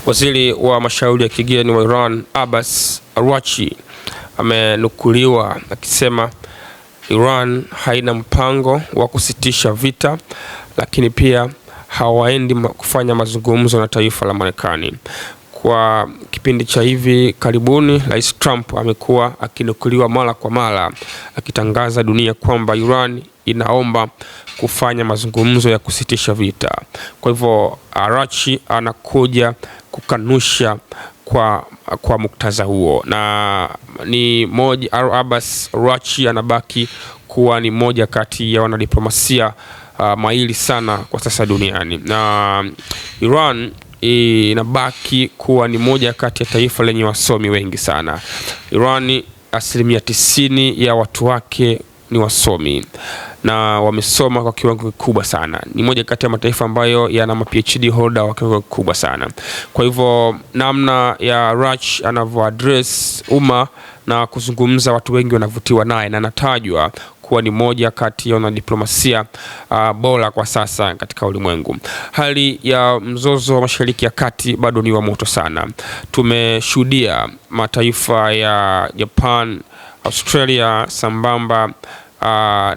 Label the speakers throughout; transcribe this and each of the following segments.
Speaker 1: Waziri wa mashauri ya kigeni wa Iran Abbas Araghchi amenukuliwa akisema Iran haina mpango wa kusitisha vita, lakini pia hawaendi kufanya mazungumzo na taifa la Marekani. Kwa kipindi cha hivi karibuni, Rais Trump amekuwa akinukuliwa mara kwa mara akitangaza dunia kwamba Iran inaomba kufanya mazungumzo ya kusitisha vita. Kwa hivyo Araghchi anakuja kukanusha kwa muktadha huo, na ni moja, Abbas Araghchi anabaki kuwa ni moja kati ya wanadiplomasia mahiri sana kwa sasa duniani, na Iran inabaki kuwa ni moja kati ya taifa lenye wasomi wengi sana. Iran 90% ya watu wake ni wasomi na wamesoma kwa kiwango kikubwa sana. Ni moja kati ya mataifa ambayo yana ma PhD holder wa kiwango kikubwa sana. Kwa hivyo namna ya Araghchi anavyo address umma na kuzungumza, watu wengi wanavutiwa naye na anatajwa kuwa ni moja kati ya wanadiplomasia bora kwa sasa katika ulimwengu. Hali ya mzozo wa Mashariki ya Kati bado ni wa moto sana. Tumeshuhudia mataifa ya Japan, Australia sambamba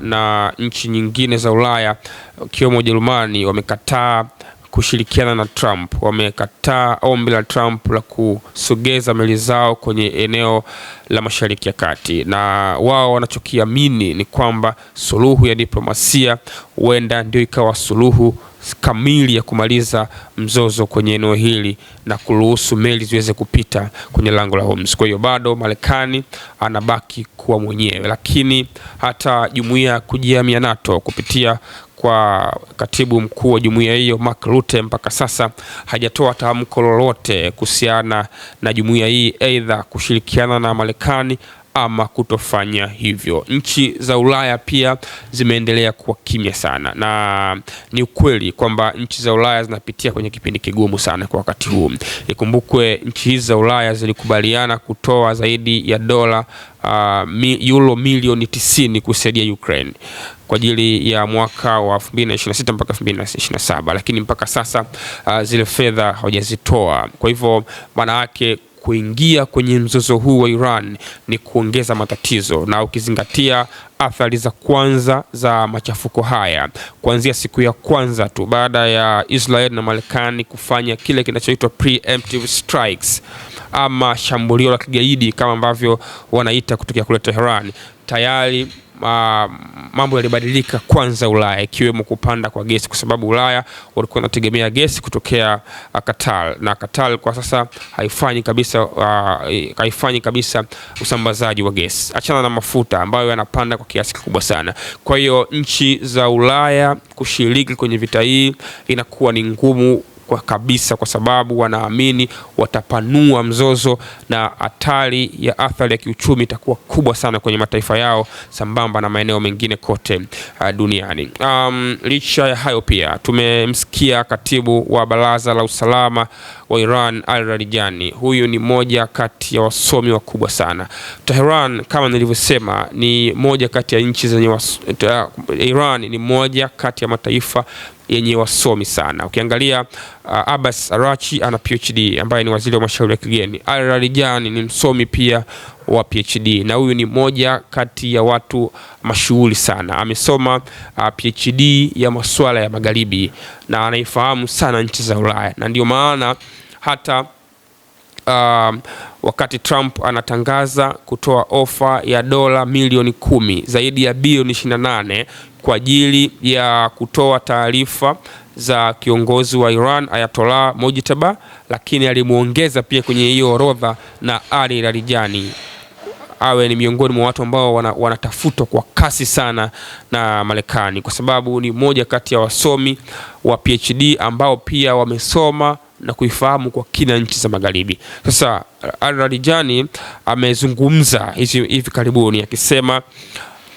Speaker 1: na nchi nyingine za Ulaya ikiwemo Ujerumani wamekataa kushirikiana na Trump, wamekataa ombi la Trump la kusogeza meli zao kwenye eneo la Mashariki ya Kati, na wao wanachokiamini ni kwamba suluhu ya diplomasia huenda ndio ikawa suluhu kamili ya kumaliza mzozo kwenye eneo hili na kuruhusu meli ziweze kupita kwenye lango la Hormuz. Kwa hiyo bado Marekani anabaki kuwa mwenyewe, lakini hata jumuiya ya kujihamia NATO kupitia kwa katibu mkuu wa jumuiya hiyo Mark Rutte mpaka sasa hajatoa tamko lolote kuhusiana na jumuiya hii, aidha kushirikiana na Marekani ama kutofanya hivyo. Nchi za Ulaya pia zimeendelea kuwa kimya sana, na ni ukweli kwamba nchi za Ulaya zinapitia kwenye kipindi kigumu sana kwa wakati huu. Ikumbukwe nchi hizi za Ulaya zilikubaliana kutoa zaidi ya dola euro milioni 90 kusaidia Ukraine kwa ajili ya mwaka wa 2026 mpaka 2027, lakini mpaka sasa zile fedha hawajazitoa. Kwa hivyo maana yake kuingia kwenye mzozo huu wa Iran ni kuongeza matatizo, na ukizingatia athari za kwanza za machafuko haya kuanzia siku ya kwanza tu baada ya Israel na Marekani kufanya kile kinachoitwa preemptive strikes ama shambulio la kigaidi kama ambavyo wanaita kutokea kule Tehran, tayari mambo yalibadilika kwanza Ulaya, ikiwemo kupanda kwa gesi, kwa sababu Ulaya walikuwa wanategemea gesi kutokea Qatar, na Qatar kwa sasa haifanyi kabisa usambazaji wa gesi, achana na mafuta ambayo yanapanda kwa kiasi kikubwa sana. Kwa hiyo nchi za Ulaya kushiriki kwenye vita hii inakuwa ni ngumu kwa kabisa, kwa sababu wanaamini watapanua mzozo na hatari ya athari ya kiuchumi itakuwa kubwa sana kwenye mataifa yao sambamba na maeneo mengine kote duniani. Licha ya hayo pia tumemsikia katibu wa Baraza la Usalama wa Iran Ali Larijani. Huyu ni moja kati ya wasomi wakubwa sana. Tehran kama nilivyosema ni moja kati ya nchi zenye Iran ni moja kati ya mataifa yenye wasomi sana. Ukiangalia Abbas Araghchi ana PhD ambaye ni waziri wa mashauri ya kigeni. Ali Larijani ni msomi pia wa PhD na huyu ni moja kati ya watu mashuhuri sana. Amesoma PhD ya masuala ya magharibi na anaifahamu sana nchi za Ulaya, na ndio maana hata wakati Trump anatangaza kutoa ofa ya dola milioni 10 zaidi ya bilioni 28 kwa ajili ya kutoa taarifa za kiongozi wa Iran Ayatollah Mojtaba, lakini alimuongeza pia kwenye hiyo orodha na Ali Larijani awe ni miongoni mwa watu ambao wanatafutwa kwa kasi sana na Marekani, kwa sababu ni moja kati ya wasomi wa PhD ambao pia wamesoma na kuifahamu kwa kina nchi za magharibi. Sasa Ali Larijani amezungumza hivi karibuni akisema,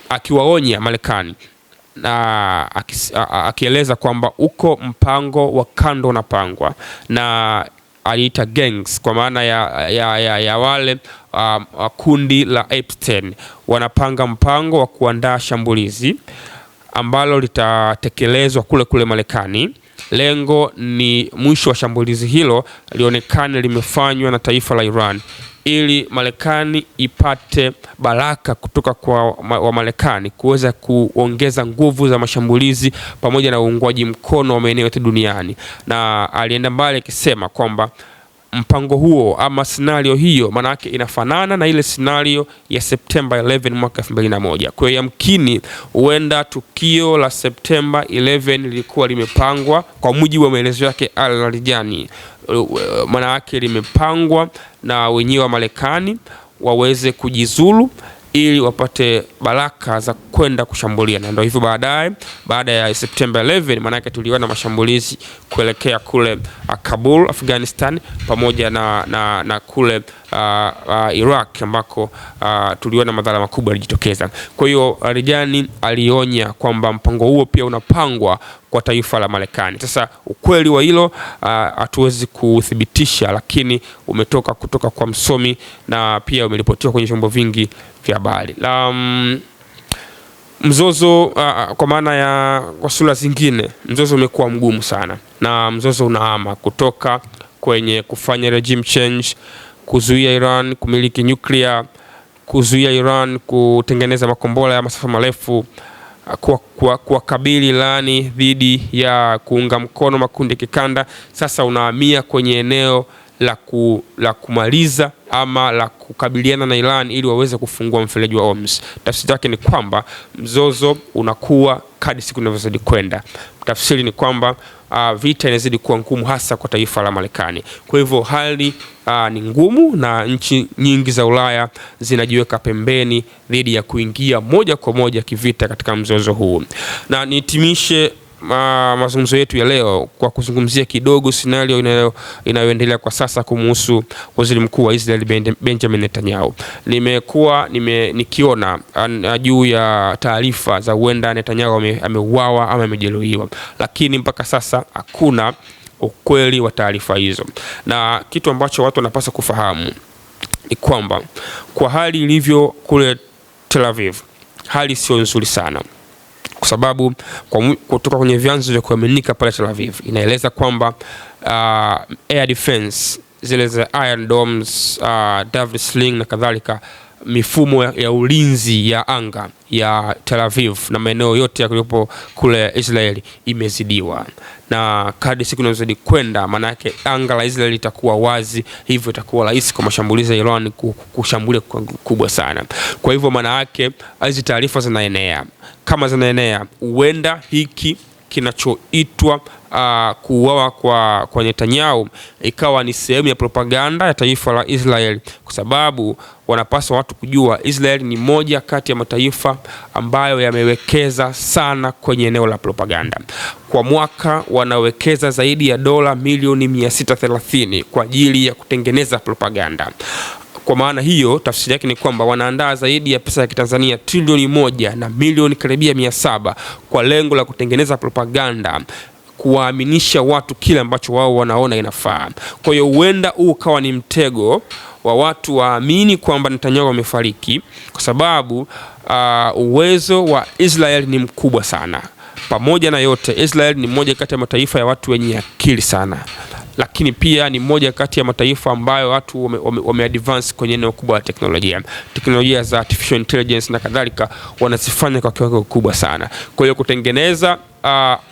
Speaker 1: akiwaonya Marekani na akieleza kwamba uko mpango wa kando unapangwa, na aliita gangs kwa maana ya wale kundi la Epstein wanapanga mpango wa kuandaa shambulizi ambalo litatekelezwa kule kule Marekani Lengo ni mwisho wa shambulizi hilo lionekane limefanywa na taifa la Iran ili Marekani ipate baraka kutoka kwa Wamarekani kuweza kuongeza nguvu za mashambulizi pamoja na uungwaji mkono wa maeneo yote duniani. Na alienda mbali akisema kwamba mpango huo ama scenario hiyo maana yake inafanana na ile scenario ya Septemba 11 mwaka 2001. Kwa hiyo yamkini huenda tukio la Septemba 11 lilikuwa limepangwa kwa mujibu wa maelezo yake Al-Larijani, maana yake limepangwa na wenyewe wa Marekani waweze kujizulu ili wapate baraka za kwenda kushambulia, na ndio hivyo baadaye, baada ya September 11, maanake tuliona mashambulizi kuelekea kule Kabul, Afghanistan, pamoja na kule Iraq ambako tuliona madhara makubwa yalijitokeza. Kwa hiyo Larijani alionya kwamba mpango huo pia unapangwa kwa taifa la Marekani. Sasa ukweli wa hilo hatuwezi kuthibitisha, lakini umetoka kutoka kwa msomi na pia umeripotiwa kwenye vyombo vingi vya habari. Mzozo kwa maana ya kwa sura zingine, mzozo umekuwa mgumu sana, na mzozo unahama kutoka kwenye kufanya regime change, kuzuia Iran kumiliki nuclear, kuzuia Iran kutengeneza makombora ya masafa marefu, kuwakabili Irani dhidi ya kuunga mkono makundi ya kikanda. Sasa unahamia kwenye eneo la kumaliza ama la kukabiliana na Iran ili waweze kufungua mfereji wa Hormuz. Tafsiri yake ni kwamba mzozo unakuwa kadri siku inavyozidi kwenda. Tafsiri ni kwamba vita inazidi kuwa ngumu hasa kwa taifa la Marekani. Kwa hivyo hali ni ngumu na nchi nyingi za Ulaya zinajiweka pembeni dhidi ya kuingia moja kwa moja kivita katika mzozo huu. Na nihitimishe mazungumzo yetu ya leo kwa kuzungumzia kidogo scenario inayoendelea kwa sasa kumuhusu waziri mkuu wa Israel Benjamin Netanyahu. Nimekuwa nikiona juu ya taarifa za huenda Netanyahu ameuawa ama amejeruhiwa, lakini mpaka sasa hakuna ukweli wa taarifa hizo, na kitu ambacho watu wanapaswa kufahamu ni kwamba kwa hali ilivyo kule Tel Aviv, hali sio nzuri sana, kwa sababu kutoka kwenye vyanzo vya kuaminika pale Tel Aviv inaeleza kwamba air defense zile za Iron Domes, David Sling na kadhalika, mifumo ya ulinzi ya anga ya Tel Aviv na maeneo yote yaliyopo kule Israeli imezidiwa, na kadri siku inazozidi kwenda, maana yake anga la Israeli litakuwa wazi, hivyo itakuwa rahisi kwa mashambulizi ya Iran kushambulia kwa kubwa sana. Kwa hivyo maana yake hizi taarifa zinaenea, kama zinaenea, huenda hiki kinachoitwa kuuawa kwa Netanyahu ikawa ni sehemu ya propaganda ya taifa la Israel, kwa sababu wanapaswa watu kujua Israel ni moja kati ya mataifa ambayo yamewekeza sana kwenye eneo la propaganda. Kwa mwaka wanawekeza zaidi ya dola milioni 630 kwa ajili ya kutengeneza propaganda. Kwa maana hiyo, tafsiri yake ni kwamba wanaandaa zaidi ya pesa ya Kitanzania trilioni 1 na milioni karibia 700 kwa lengo la kutengeneza propaganda, kuwaaminisha watu kile ambacho wao wanaona inafaa. Kwa hiyo huenda huu ukawa ni mtego wa watu waamini kwamba Netanyahu amefariki, kwa sababu uwezo wa Israel ni mkubwa sana. Pamoja na yote, Israel ni moja kati ya mataifa ya watu wenye akili sana, lakini pia ni moja kati ya mataifa ambayo watu wame advance kwenye eneo kubwa la teknolojia. Teknolojia za artificial intelligence na kadhalika wanazifanya kwa kiwango kikubwa sana. Kwa hiyo kutengeneza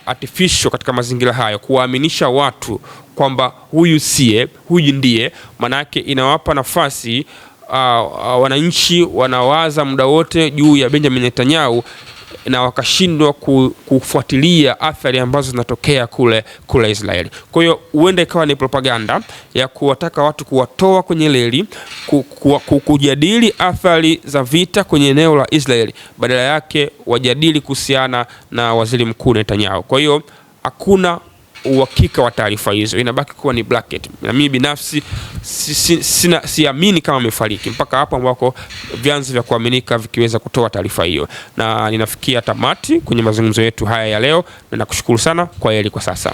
Speaker 1: artificial katika mazingira hayo, kuwaaminisha watu kwamba huyu siye, huyu ndiye, manake inawapa nafasi wananchi wanawaza muda wote juu ya Benjamin Netanyahu na wakashindwa kufuatilia athari ambazo zinatokea kule Israeli. Kwa hiyo huenda ikawa ni propaganda ya kuwataka watu kuwatoa kwenye reli, kujadili athari za vita kwenye eneo la Israeli, badala yake wajadili kuhusiana na waziri mkuu Netanyahu. Kwa hiyo hakuna uhakika wa taarifa hizo, inabaki kuwa ni bracket. Na mimi binafsi siamini kama amefariki mpaka hapo ambako vyanzo vya kuaminika vikiweza kutoa taarifa hiyo. Na ninafikia tamati kwenye mazungumzo yetu haya ya leo, na nakushukuru sana kwa heri kwa sasa.